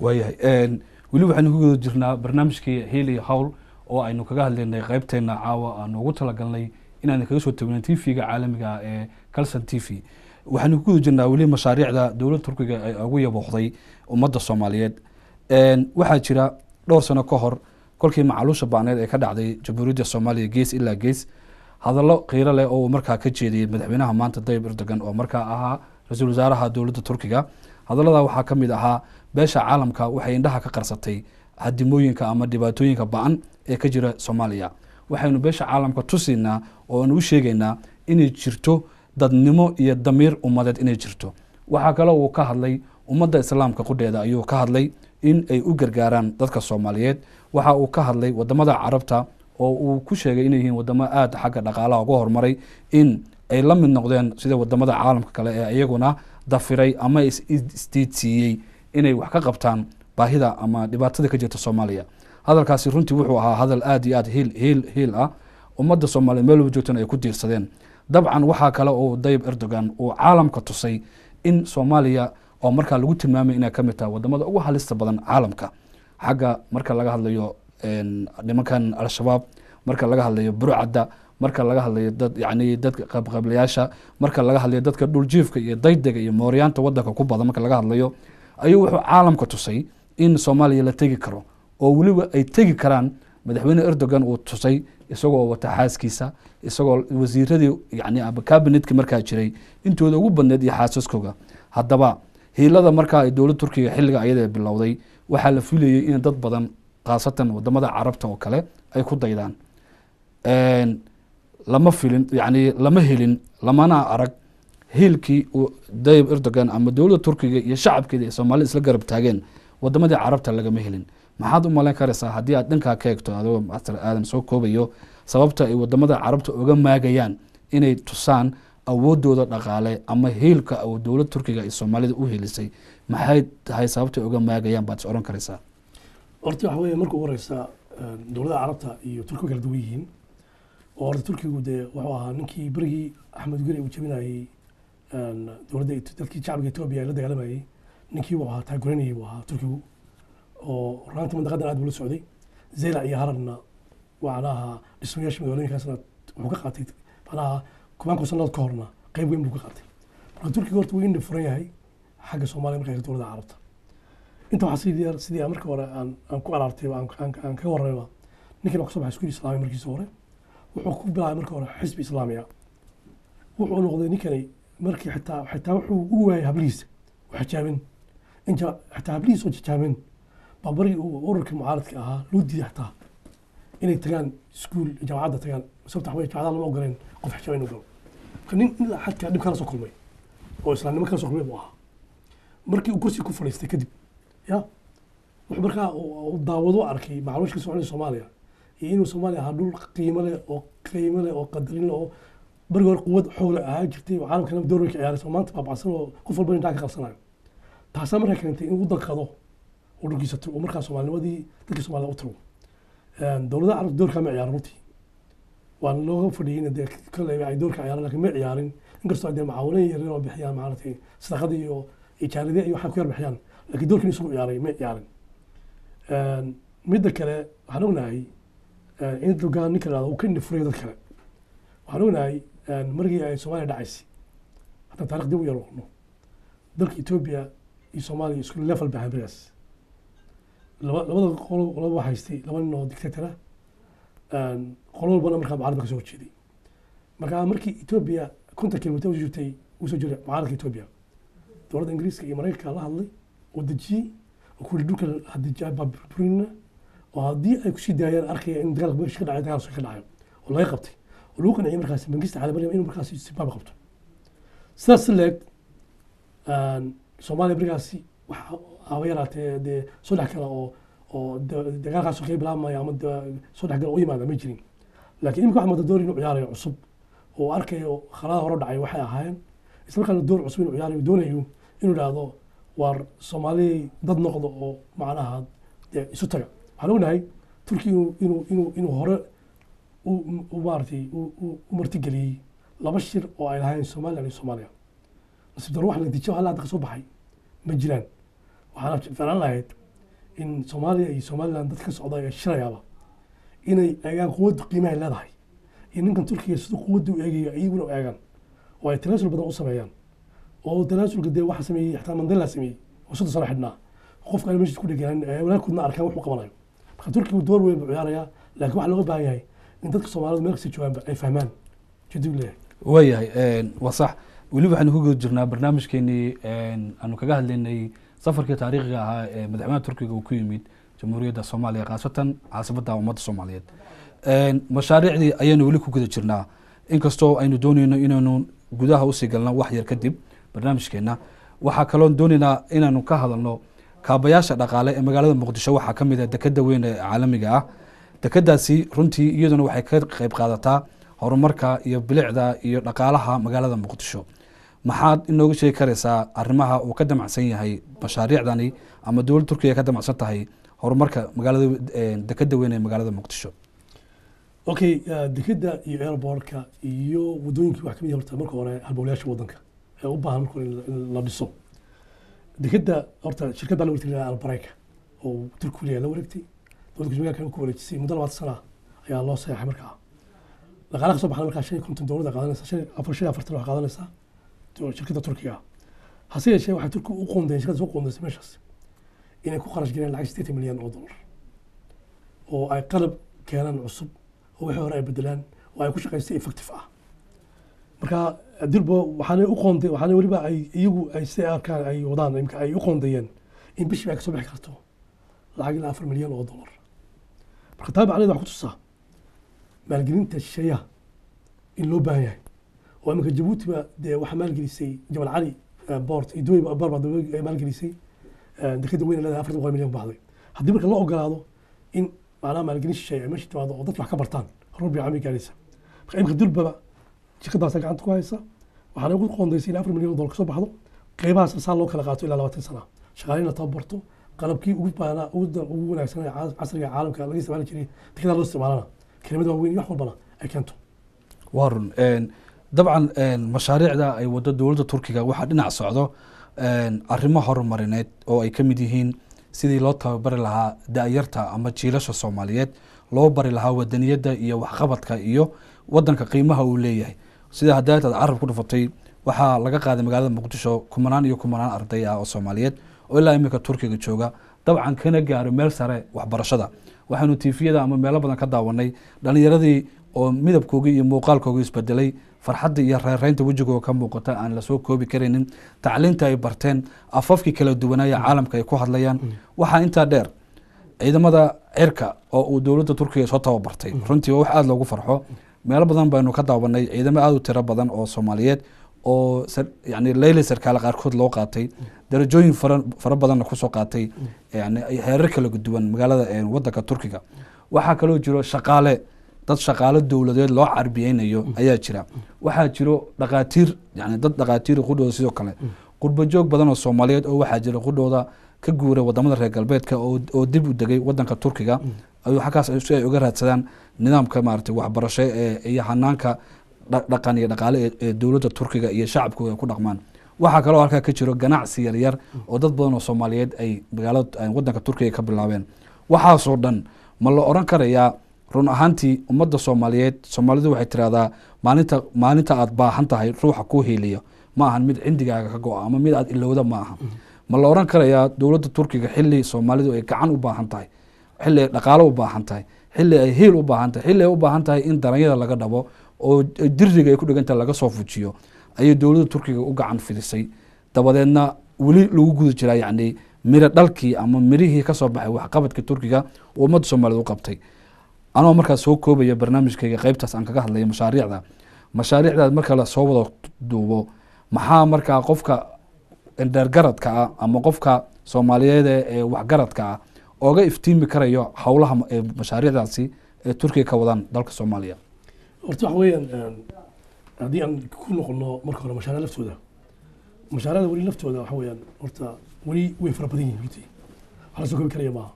Waayahay, weli waxaynu ku guda jirnaa barnaamijkii Hiil iyo Hawl oo aynu kaga hadlaynay qeybteena caawa aanu ugu talagalnay inaan kaga soo tagnay TV-ga caalamiga ee Calson TV. Waxaynu ku guda jirnaa weli mashaariicda dowladda Turkiga ay ugu yabooqday ummadda Soomaaliyeed. Waxaa jira dhowr sano ka hor, kolkii macaluusha baaneed ee ka dhacday Jamhuuriyadda Soomaaliya gees ilaa gees, hadallo qiiro leh oo uu markaa ka jeediyey madaxweynaha maanta Dayib Erdogan, oo markaa ahaa ra-iisul wasaaraha dowladda Turkiga. Hadallada waxaa ka mid ahaa: beesha caalamka waxay indhaha ka qarsatay hadimooyinka ama dhibaatooyinka ba-an ee ka jira Soomaaliya. Waxaynu beesha caalamka tusaynaa oo aanu u sheegaynaa inay jirto dadnimo iyo damiir ummadeed inay jirto. Waxaa kaloo uu ka hadlay ummadda islaamka qudheeda ayuu ka hadlay in ay u gargaaraan dadka Soomaaliyeed. Waxa uu ka hadlay wadamada Carabta oo uu ku sheegay inay yihiin wadamo aada xagga dhaqaalaha uga horumaray, in ay la mid noqdeen sida wadamada caalamka kale ee iyaguna dafiray ama isdiidsiiyey inay wax ka qabtaan baahida ama dhibaatada ka jirta Soomaaliya. Hadalkaasi runtii wuxuu ahaa hadal aada iyo aada hiil hiil hiil ah, ummadda Soomaaliya meel walba joogtana ay ku diirsadeen. Dabcan waxaa kale oo Dayib Erdogan uu caalamka tusay in Soomaaliya, oo markaa lagu tilmaamay inay ka mid tahay wadamada ugu halista badan caalamka xagga marka laga hadlayo nimankan Al-Shabaab, marka laga hadlayo burcadda, marka laga hadlayo dad yacni dadka qabqablayaasha, marka laga hadlayo dadka dhuljiifka iyo daydega iyo mooryaanta wadanka ku badan marka laga hadlayo, ayuu wuxuu caalamka tusay in Soomaaliya la tegi karo oo weliba ay tegi karaan. Madaxweyne Erdogan uu tusay isagoo wata xaaskiisa, isagoo wasiiradii yani ama cabinetkii markaa jiray intooda ugu badneed iyo xaasaskooga. Haddaba hiilada markaa ay dowladda Turkiga xilliga ayada bilowday, waxaa la filayey in dad badan, khaasatan wadamada Carabta oo kale, ay ku daydaan. Lama filin, yani lama helin, lamana arag hiilkii uu Dayib Erdogan ama dowladda Turkiga iyo shacabkeeda ay Soomaalida isla garab taageen wadamadii Carabta lagama helin. Maxaad u malayn karaysaa haddii aad dhankaa ka eegto, adigoo Master Aadan soo koobayo, sababta ay wadamada Carabta uga maagayaan inay tusaan awoodooda dhaqaale ama hiilka oo dowladda Turkiga ay Soomaalida u helisay? Maxay tahay sababta ay uga maagayaan baad is oran karaysaa? Horta waxa weeye, marka ugu horeysa, dowladaha Carabta iyo Turkiga kala duwan yihiin, oo horta Turkigu dee wuxuu ahaa ninkii berigii Axmed Guri uu jebinayey dowladda dadkii shacbiga Etoobiya la dagaalamayey, ninkii uu ahaa taaguranayey buu ahaa Turkigu, oo runtii mandaqadan aad buu la socday. Zeylac iyo Hararna macnaha dhismayaasha magaalooyinkaasna wuxuu ka qaatay macnaha kumaanku sannadood ka horna qayb weyn buu ka qaatay. Marka Turkiga horta wuu indha furan yahay xagga Soomaaliya marka dowladda Carabta. Inta waxaa sidii aan marka hore aan ku araartay, aan kaga warramayba, ninkan waa kasoo baxay iskuul islaami. Markiisa hore wuxuu ku bilaabay marka hore xisbi islaami ah. Wuxuu noqday ninkani markii xitaa wuxuu u waayay hablihiisa oo xijaabin inta xitaa hablihiisa oo xijaabin baa barigii uu ururka mucaaradka ahaa loo diiday xitaa inay tagaan iskuul, jaamacadda tagaan, sababta waxaa weeye jaamacadaha lama ogoleen qof xijaab inuu galo. Marka nin ilaa xadkaa dhib kala soo kulmay oo islaamnimo kala soo kulmay buu ahaa. Markii uu kursi ku fadhiistay kadib ya wuxuu markaa uu daawado arkay macluushka ka soconaya Soomaaliya iyo inuu Soomaaliya ahaa dhul qiimo leh oo qiimo leh oo qadarin leh, oo barigi hore quwad xoog leh ahaan jirtay oo caalamkana door weyn ka ciyaaraysa, oo maanta baabacsan oo qof walba indhaha ka qabsanayo. Taasaa markaa keentay in uu danqado oo dhulkiisa tago, oo markaa Soomaalinimadii dadkii Soomaalida u tago. Dowladaha Carabta doorkaa ma ciyaarin runtii, waan looga fadhiyey in dee kolley ay doorka ciyaaran, laakiin ma ciyaarin, inkastoo ay dee macaawinooyin yaryar oo bixiyaan, maaragtay sadaqadii iyo ijaaradii iyo waxaa ku yar bixiyaan, laakiin doorkiin isagu ciyaaray ma ciyaarin. Midda kale, waxaan ognahay in Erdogan ninka la yidhahdo uu ka indha dad kale. Waxaan ognahay markii ay Soomaaliya dhacaysay, haddaan taarikh dib u yar noqono, dalka Etoobiya iyo Soomaaliya isku level bay ahayn berigaas. Labada qolo qolaba waxaa haystay laba nin oo dictator ah, qolo walbana markaa mucaarad ba kasoo horjeeday. Marka markii Etoobiya 50 kilomitir u jirtay uu soo jiray mucaaradka Etoobiya, dowladda Ingiriiska iyo Maraykanka la hadlay oo dejiyey oo kuli dhulka haddii baa burburina, oo haddii ay kusii daayaan arkaya in dagaalka meesha ka dhacay, dagaal ka dhacayo oo laga qabtay. Oo lagu qanciyey markaasi Mangista Xayle inuu markaasi Zimbabwe qabto. Sidaas si leeg Soomaaliya berigaasi waxa haba yaraatee dee soo dhex gala oo dagaalkaas ka bilaabmaya ama soo dhex gala oo yimaada ma jirin. Laakiin imika waxaa moodaa door inuu ciyaarayo cusub oo arkayo khaladaha hore dhacay waxay ahaayeen, isla markaana door cusub inuu ciyaarayo, doonayo inuu idhaahdo waar Soomaali dad noqdo oo macnaha dee isu taga. Waxaan ognahay Turkiya inuu hore u maaragtay u martigeliyey laba shir oo ay lahaayeen Somaliland iyo Soomaaliya. Nasiib darro, wax natiijo hal hadda ka soo baxay ma jiraan. Waxaana ficlaan lahayd in Soomaaliya iyo Somaliland dad ka socda ee shirayaaba inay eegaan quwadda qiimaha ay leedahay iyo ninkan Turkiga siduu quwadda u eegayo, iyaguna u eegaan oo ay tanaasul badan u sameeyaan. Oo tanaasulka dee waxa sameeyey xataa Mandela sameeyey oo 30 sano xidhnaa, qofka aan meesha ku dheganaan walaalkoodna arkaan wuxuu qabanayo. Marka Turkigu door weyn buu ciyaarayaa, laakiin waxaa looga baahan yahay in dadka Soomaalida meel kasta joogaanba ay fahmaan ujeedadu leeyahay. Waayahay, waa sax. Weli waxaynu ku guda jirnaa barnaamijkeenii aanu kaga hadlaynay safarkii taariikhiga ahaa ee madaxweynaha Turkiga uu ku yimid Jamhuuriyadda Soomaaliya, khaasatan caasimadda ummadda Soomaaliyeed. Mashaariicdii ayaynu weli ku guda jirnaa, inkastoo aynu dooneyno inaynu gudaha usii galno wax yar kadib barnaamijkeena. Waxaa kaloon dooneynaa inaanu ka hadalno kaabayaasha dhaqaale ee magaalada Muqdisho. Waxaa ka mid ah dekeda weyn ee caalamiga ah. Dekedaasi runtii iyaduna waxay ka qayb qaadataa horumarka iyo bilicda iyo dhaqaalaha magaalada Muqdisho. Maxaad inooga sheegi karaysaa arrimaha uu ka damacsan yahay mashaariicdani ama dowladda Turkiga ka damacsan tahay horumarka magaalada, dekeda weyn ee magaalada Muqdisho? Okay, dekeda iyo airportka iyo wadooyinkii wax kamid yahay horta marka hore halbowlayaasha waddanka ee u baahan marka hore in la dhiso. Dekeda horta shirkad baa la wareegtay Albaraka oo Turkigu leeyahay la wareegtay, dowladda Kushmegaalka ku wareejisay. Muddo 20 sano ayaa loo saxeexay. Markaa dhaqaalaha kasoo baxda markaa 55 dowladda qaadanaysa, shan afar shan iyo afartan waxaa qaadanaysaa shirkadda Turkiga ah. Hase yeeshee waxay Turkigu u qoondeen, shirkadda soo qoondeysay meeshaas inay ku kharash galeen lacag 80 milyan oo dollar oo ay qalab keenaan cusub oo wixii hore ay bedelaan oo ay ku shaqaystay effective ah. Marka dirbo waxaanay u qoonday, waxaanay weliba ay iyagu ay siday arkaan ay wadaan imika ay u qoondeeyeen in bishii ay kasoo bixi karto lacag ilaa 4 milyan oo dollar. Marka taa macnaheedu waxaa ku tusaa maalgelinta shisheeyaha in loo baahan yahay, oo iminka Jabuuti ba dee waxaa maalgelisay Jabal Cali Port iyo Dubai Port baa ay maalgelisay. Dekeda weyn ay leedahay 400 milyan ku baxday. Haddii marka loo ogolaado in macnaha maalgelin shisheeye ay meesha timaado oo dadka wax ka bartaan, horumar bay cami gaaraysa. Marka iminka durbaba shirkadaasa gacanta ku haysa, waxaana ugu qoondaysay in 4 milyan oo dollar kasoo baxdo, qeybahaasna saa loo kala qaato ilaa 20 sana, shaqaale in la tababarto, qalabkii ugu baahnaa ugu wanaagsan ee casriga caalamka laga isticmaali jiray dekedaa loo isticmaalana, kelimada waaweyn iyo wax walbana ay keento. Waa run. Dabcan mashaariicda ay wado dowladda Turkiga waxaa dhinac socdo arrimo horumarineed oo ay ka mid yihiin sidii loo tababari lahaa da'yarta ama jiilasha Soomaaliyeed, loo bari lahaa wadaniyadda iyo waxqabadka iyo wadanka qiimaha uu leeyahay. Sida haddaad aad carab ku dhufatay, waxaa laga qaaday magaalada Muqdisho kumanaan iyo kumanaan arday ah oo Soomaaliyeed oo ilaa iminka Turkiga jooga, dabcan kana gaaro meel sare waxbarashada. Waxaanu tiifiyada ama meelo badan ka daawanay dhalinyaradii oo midabkoogii iyo muuqaalkoogii isbedelay, farxadda iyo reereynta wejigooga ka muuqata aan lasoo koobi karaynin, tacliinta ay barteen, afafkii kala duwanaaya caalamka ay ku hadlayaan. Waxaa intaa dheer ciidamada cirka oo uu dowladda Turkiga soo tababartay. Runtii waa wax aada loogu farxo. Meelo badan baynu ka daawanay ciidamo aada u tiro badan oo Soomaaliyeed oo yani leyli sarkaale qaarkood loo qaatay, darajooyin fara badanna kusoo qaatay, yani heerar kala duwan magaalada wadanka Turkiga. Waxaa kaloo jiro shaqaale, dad shaqaale dowladeed loo carbiyeynayo ayaa jira. Waxaa jiro dhaqaatiir, yani dad dhaqaatiir qudhooda, sidoo kale qurbo joog badan oo Soomaaliyeed oo waxaa jira qudhooda ka guuray wadamada reer galbeedka oo dib u degay wadanka Turkiga, ayuu xaggaas si ay uga raadsadaan nidaamka maaragtay waxbarasho ee iyo hanaanka dhaqan iyo dhaqaale ee dowladda Turkiga iyo shacabkooda ay ku dhaqmaan. Waxaa kaloo halkaa ka jiro ganacsi yaryar oo dad badan oo Soomaaliyeed ay magaalada wadanka Turkiga ka bilaabeen. Waxaasoo dhan ma la oran karayaa run ahaantii ummadda Soomaaliyeed? Soomaalidu waxay tirahdaa maalinta aad baahan tahay ruuxa kuu hiiliyo ma ahan mid cindigaaga ka go'a ama mid aad ilowda ma aha. Ma la oran karayaa dowladda Turkiga xilli Soomaalidu ay gacan u baahan tahay, xilli ay dhaqaalo u baahan tahay, xilli ay hiil u baahan tahay, xilli ay u baahan tahay in daranyada laga dhabo oo diriga ay ku dhigan tahay laga soo fujiyo, ayay dowladda Turkiga u gacan fidisay, dabadeedna weli lagu guda jiraa yacni miro dhalkii ama mirihii ka soo baxay waxqabadka Turkiga oo ummadda Soomaaliyeed u qabtay? Anoo markaa soo koobaya barnaamijkayga qaybtaas aan kaga hadlaya mashaariicdaas marka lasoo wada duubo, maxaa markaa qofka indheergaradka ah ama qofka Soomaaliyeed ee waxgaradka ah ooga iftiimi karayo howlaha mashaariicdaasi ee Turkiga ka wadaan dalka Soomaaliya? Horta waxa weeyaan, haddii aan ku noqono marka hore mashaariic laftooda, mashaariicda weli laftooda waxa weeyaan horta weli way fara badan yihiin. Runtii wax la soo koobi karaya maaha.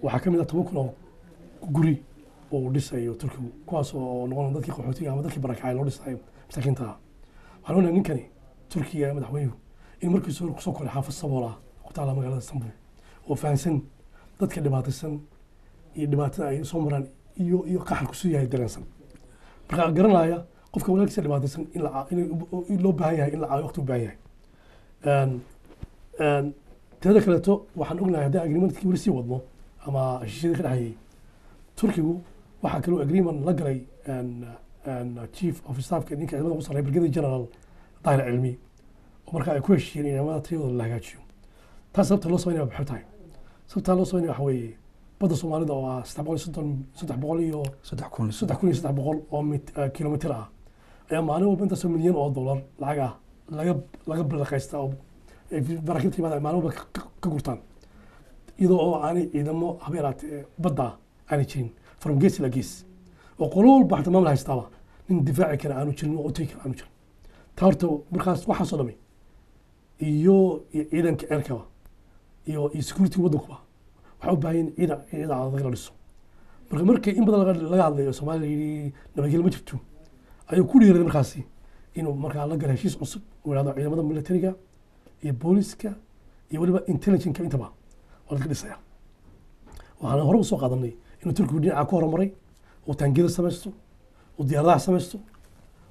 Waxaa ka mid ah 10,000 oo guri oo uu dhisayo Turkigu, kuwaas oo noqon dadkii qaxootiga ama dadkii barakacay loo dhisayo, masaakiinta ah. Waxaan ognahay ninkani Turkiga madaxweynuhu in markiisa hore kusoo koray xaafad sabool ah ku taala magaalada Istanbul, oo fahansan dadka dhibaataysan iyo dhibaatada ay soo maraan iyo qaxarku siduu yahay dareensan. Marka garanaya qofka walaalkiisa dhibaataysan in la in loo baahan yahay in la caawiyo waqti u baahan yahay. Teeda kaleeto, waxaan ognahay haddii agreementkii weli sii wadno ama heshiisyadii ka dhexeeyey Turkigu, waxaa kaloo agreement la galay chief of staffka, ninka ciidamada ugu sarreeya, Brigadier General Daahir Cilmi, oo marka ay ku heshiiyeen in ciidamada tayadooda la hagaajiyo. Taas sababta loo sameynaya maxay tahay? Sababta loo sameynaya waxa weeye badda Soomaalida oo ah 330, 300 iyo 3000. 3300 oo kilomitir ah ayaa maalin walba intaasoo milyan oo dollar lacag ah laga bilaqaysta oo ay maraakiibta yimaada maalin walba ka gurtaan, iyadoo oo aanay ciidamo haba yaraatee badda aanay jirin from gees ila gees, oo qolo walba xataa maamul haystaaba nin difaaci kara aanu jirin oo u tegi kara aanu jirin. Taa horta markaas waxaasoo dhami iyo ciidanka ceerkaba iyo security waddankuba waxay u baahan yihiin ciidan adag la dhiso. Marka markii in badan laga hadlayo Soomaaliya yidhi nabadgelyo ma jirto, ayuu ku dhiiray markaasi inuu markaa la galo heshiis cusub oo yidhahdo ciidamada militariga iyo booliska iyo weliba intelligence intaba waa laga dhisaya. Waxaan hore usoo qaadanay inuu Turkigu dhinaca ku horumaray, uu taangiyada samaysto, uu diyaaradaha samaysto,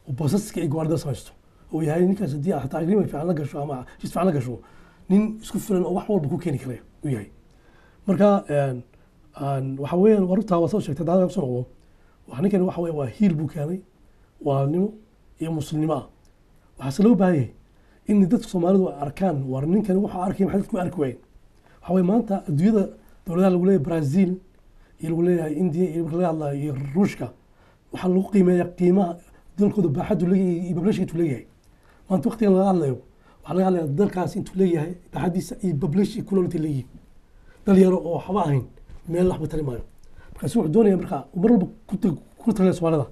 uu basaska iyo gawaarida samaysto, uu yahay ninkaas haddii aad xataa agreement fiican la gasho ama heshiis fiican la gasho, nin isku filan oo wax walba ku keeni karaya uu yahay. Marka waxa weeyaan waa runtaa, waa soo sheegtay. Daada kusoo noqdo, waxa ninkani waxa weeye waa hiil buu keenay walaalnimo iyo muslimnimo ah. Waxaase loo baahan yahay in dadka Soomaalidu ay arkaan, war ninkani wuxuu arkay maxay dadku arki waayeen? Waxa weeye maanta adduunyada dowladaha lagu leeyahay Brazil iyo lagu leeyahay India iyo marka laga hadlayo iyo Ruushka, waxaa lagu qiimeeyaa qiimaha dalkooda baaxaddu leeyahay iyo population intuu leeyahay. Maanta waqtigan laga hadlayo waxaa laga hadlayaa dalkaas intuu leeyahay baaxaddiisa iyo population ku nool intay leeyihiin. Dal yaro oo waxba ahayn meel waxba tari maayo. Markaasi wuxuu doonaya markaa mar walba ku talinaya Soomaalida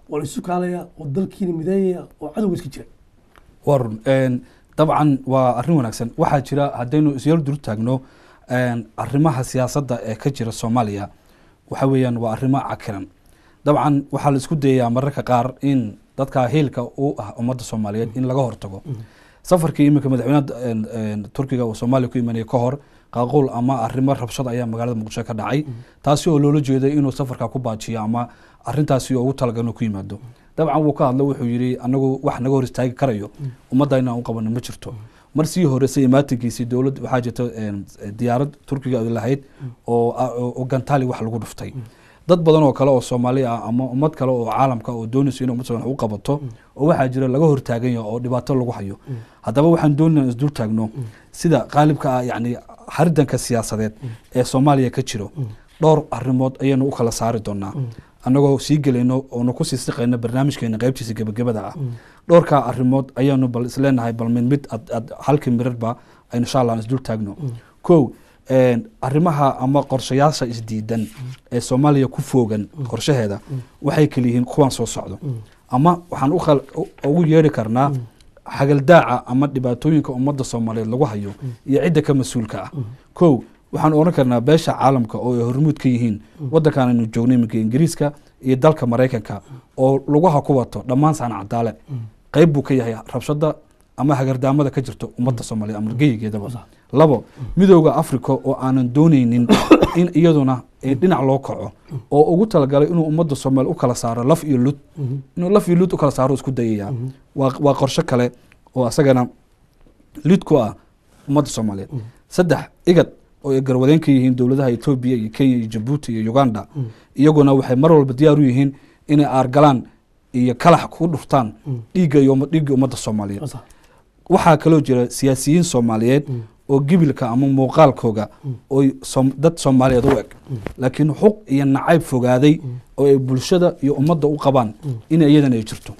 waa la isu kaalaya oo dalkiina mideeyaya oo cadowga iska jira. Waa run. Dabcan waa arrin wanaagsan. Waxaa jira haddaynu isyar dur taagno arrimaha siyaasadda ee ka jira Soomaaliya, waxa weeyaan waa arrimo cakiran. Dabcan waxaa la isku dayayaa mararka qaar in dadka hiilka u ah ummadda Soomaaliyeed in laga hortago. Safarkii iminka madaxweynaha Turkiga uu Soomaaliya ku imanayay ka hor, qaaquul ama arrimo rabshad ayaa magaalada Muqdisho ka dhacay, taasi oo loola jeeday inuu safarka ku baajiyo ama arrintaasi ugu talagal inuu ku yimaado. Dabcan wuu ka hadlay, wuxuu yidhi anagu wax naga hor istaagi karayo ummadda inaan u qabano ma jirto. Mar sii horeysay imaatinkiisii dowlad waxaa jirta diyaarad Turkiga ay lahayd oo gantaali wax lagu dhuftay. Dad badan oo kale oo Soomaali ah ama ummad kale oo caalamka oo doonayso inay ummad Soomaali wax u qabato oo waxaa jira laga hortaagan yahay oo dhibaato lagu hayo. Haddaba waxaan doonaynaa isdul taagno sida qaalibka ah, yacni xaridanka siyaasadeed ee Soomaaliya ka jiro. Dhowr arrimood ayaynu u kala saari doonaa annagoo sii gelayno oonu kusii siqayno barnaamijkeena qaybtiisa gebagabada ah. Dhowrkaa arrimood ayaanu bal isleenahay, bal mid mid ad halkii mirarba aynu insha Allah isdul taagno. Kow, arrimaha ama qorshayaasha isdiidan ee Soomaaliya ku foogan qorshaheeda waxay kala yihiin kuwan soo socdo, ama waxaan ugu yeeri karnaa xagaldaaca ama dhibaatooyinka ummadda Soomaaliyeed lagu hayo iyo cidda ka mas-uulka ah. Kow, waxaan oran karnaa beesha caalamka oo ay hormuud ka yihiin waddankan aynu joogno iminka Ingiriiska iyo dalka Maraykanka oo lugaha ku wato dhammaan saan cadaale, qayb buu ka yahay rabshada ama hagardaamada ka jirto ummadda Soomaaliyeed ama geyigeedaba. Labo, Midooda Africa oo aanan dooneynin in iyaduna dhinac loo kaco oo ugu talagalay inuu ummadda Soomaaliya u kala saaro laf iyo lud, inuu laf iyo lud u kala saaro isku dayaya, waa qorshe kale oo asagana lid ku ah ummadda Soomaaliyeed. Saddex, IGAD oo ay garwadeen ka yihiin dowladaha Etoobiya iyo Kenya iyo Jabuuti iyo Uganda, iyaguna waxay mar walba diyaar u yihiin inay aargalaan iyo kalax ku dhuftaan dhiigga iyo dhiigga ummadda Soomaaliyeed. Waxaa kaloo jira siyaasiyiin Soomaaliyeed Oo gibilka ama muuqaalkooga oo dad Soomaaliyeed u eg, laakiin xuq iyo nacayb fogaaday oo ay bulshada iyo ummadda u qabaan in iyadana ay jirto.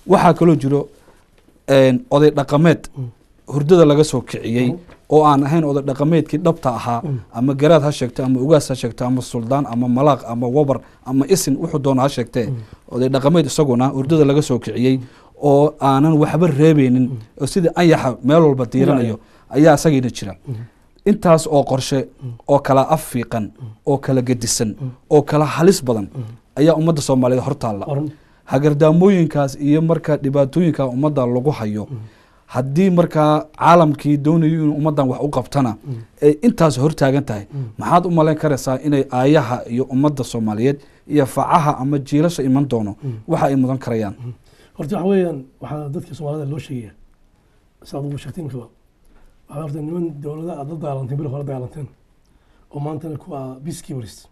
Waxaa kaloo jiro oday dhaqameed hurdada laga soo kiciyey oo aan ahayn oday dhaqameedkii dhabta ahaa, ama garaad ha sheegto, ama ugaas ha sheegto, ama suldaan, ama malaaq, ama wabar, ama isin, wuxuu doona ha sheegtee, oday dhaqameed isaguna hurdada laga soo kiciyey oo aanan waxba reebeynin oo sidii anyaxa meel walba diiranayo ayaa isagiina jira. Intaas oo qorshe oo kala af fiiqan oo kala gedisan oo kala halis badan ayaa ummadda Soomaaliyeed hortaalla. Hagardaamooyinkaas iyo marka dhibaatooyinka ummadda lagu hayo, haddii markaa caalamkii doonayo inuu ummaddan wax u qabtana ay intaas hortaagan tahay, maxaad u malayn karaysaa inay aayaha iyo ummadda Soomaaliyeed iyo facaha ama jiilasha iman doono waxa ay mudan karayaan? Horta waxa weeyaan, waxaa dadka Soomaalida loo sheegaya, sidaad ugu sheegtay imikaba, waxaa horta niman dowlada aad la dagaalanteen, bil hore dagaalanteen, oo maantana kuwa peacekeepers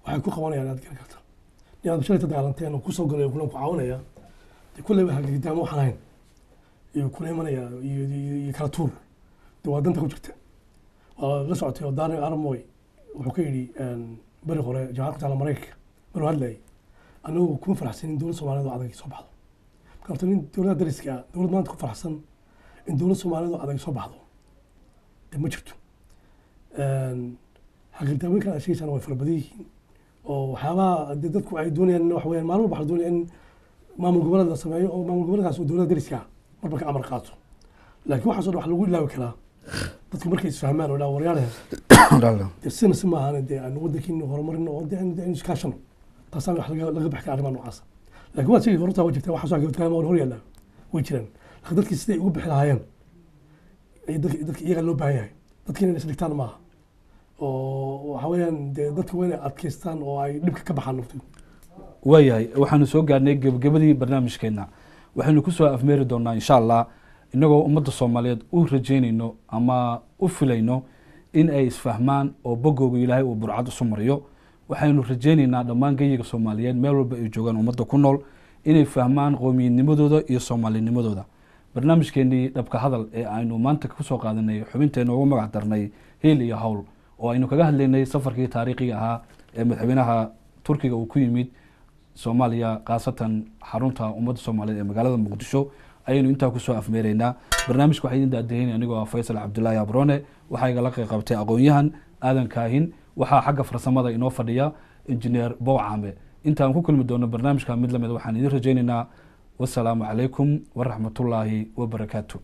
waxay ku qabanayaan aad garan karta. Inaad shalay ta dagaalanteen oo kusoo galay oo kulan ku caawinaya, dee kulleyba hagagdaamo waxaan ahayn iyo kula imanaya iyo kala tuur, dee waa danta ku jirta. Waa la socotay oo Daniel Arap Moi wuxuu ka yidhi beri hore jaamacad ku taala Maraykanka maruu hadlayay: "Anigu kuma faraxsanin dowlad Soomaaliyeed oo adag soo baxdo." Marka horta nin dowladda dariska ah, dowlad maanta ku faraxsan in dowlad Soomaaliyeed oo adag soo baxdo dee ma jirto. Hagardaamooyinkan aad sheegaysaan way fara badan yihiin, oo waxyaabaha dee dadku ay doonayaan waxa weeyaan maalin walba waxaa la doonaya in maamul goboleed la sameeyo, oo maamul goboleedkaas oo dowladda dariska ah marba ka amar qaato. Laakiin waxaas oo dhan wax lagu ilaawi karaa dadku markay isfahmaan oo dhaa waryaalaha, dee sina si maahan, dee aanu wadankiina horumarino oo dee aynu iskaashano. Taasaan wax laga bixi kara arrimaha noocaasa. Laakiin waad sheegi horta, waa jirtaa waxaas hagardaamo hor yaallaa, way jiraan, laakiin dadkii siday ugu bixi lahaayeen ay dadka iyaga loo baahan yahay. Dadka inay isdhigtaan maaha, oo waxa weeyaan dee dadka waa inay adkaystaan oo ay dhibka ka baxaan naftu. Waayahay, waxaanu soo gaarnay gebagabadii barnaamijkeena. Waxaynu kusoo afmeeri doonaa insha Allah inagoo ummadda Soomaaliyeed u rajeynayno ama u filayno in ay isfahmaan oo bogooga Ilaahay uu burcad isu mariyo. Waxaynu rajeynaynaa dhammaan geyiga Soomaaliyeed meel walba ay joogaan ummadda ku nool inay fahmaan qoomiyadnimadooda iyo soomaalinimadooda. Barnaamijkeenii dhabka hadal ee aynu maanta kusoo qaadanay xubinteena ugu magac darnay Hiil iyo Hawl, oo aynu kaga hadlaynay safarkii taariikhiga ahaa ee madaxweynaha Turkiga uu ku yimid Soomaaliya, khaasatan xarunta ummadda Soomaaliyeed ee magaalada Muqdisho, ayaynu intaa kusoo afmeeraynaa barnaamijka. Waxaa idin daadahinay anigoo ah Faysal Cabdulaahi Abrone. Waxaa igala qayb qabtay aqoon-yahan Aadan Kaahin. Waxaa xagga farsamada inoo fadhiya Injineer Bowcame. Intaan ku kulmi doono barnaamijka mid lamid, waxaan idin rajaynaynaa wasalaamu calaykum waraxmatullaahi wabarakaatu.